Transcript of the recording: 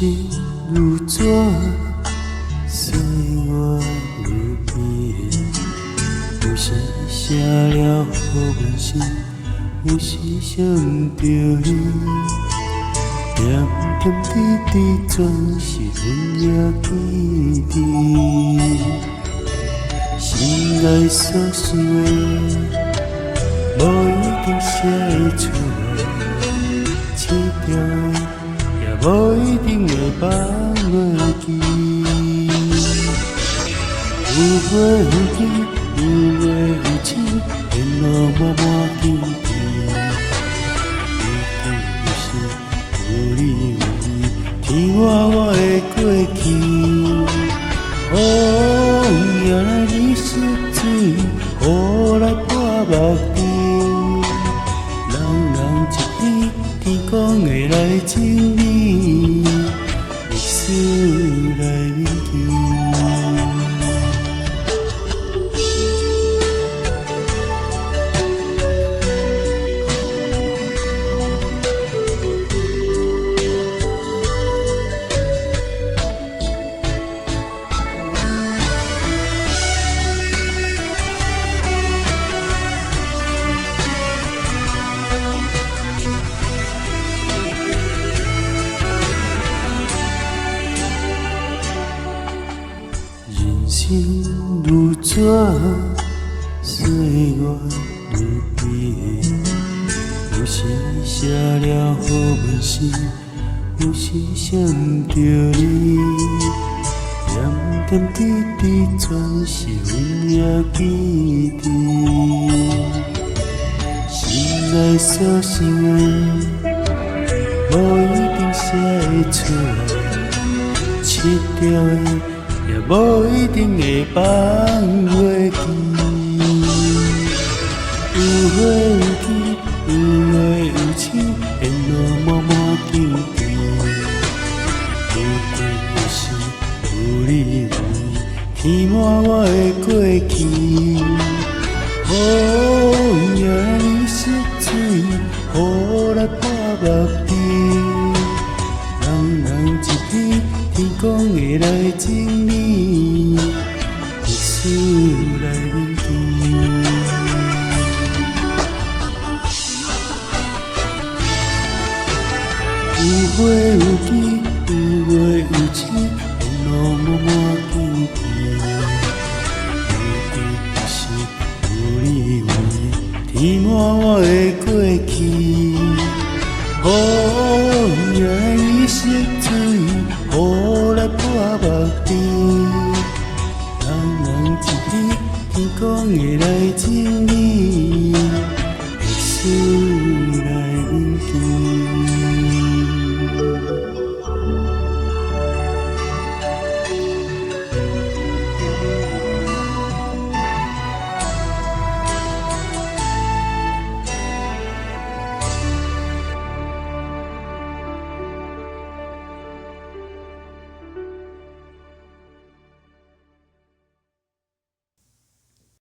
生如紙，歲月如筆，有時寫了予阮心，有時想著你，點點滴滴全是阮也記得。心內所想的，無一定寫會出來，試著的，也無一定會放袂記。有花有枝，有月有星，緣路滿滿堅持。有得有失，有你有伊，填滿我的過去。哦，原來你是水，雨來破目甜。人人一篇，天公會來整理，歷史來銘記。人生如紙，歲月如筆，有時寫了予阮心，有時想著你，點點滴滴全是阮也記得。心內所想的，無一定寫會出來，試著的，也無一定會放袂記。有花有枝，有月有星，緣路滿滿堅持。有得有失，有你有伊，填滿我的過去。哦，原來你是水，雨來破目甜。人人一篇，天公會來整理，歷史來銘記。有花有枝，有月有星，緣路滿滿堅持。有得有失，有你有伊，填滿我的過去。哦，原來你是水，雨來破目甜。人人一篇，天公會來整理，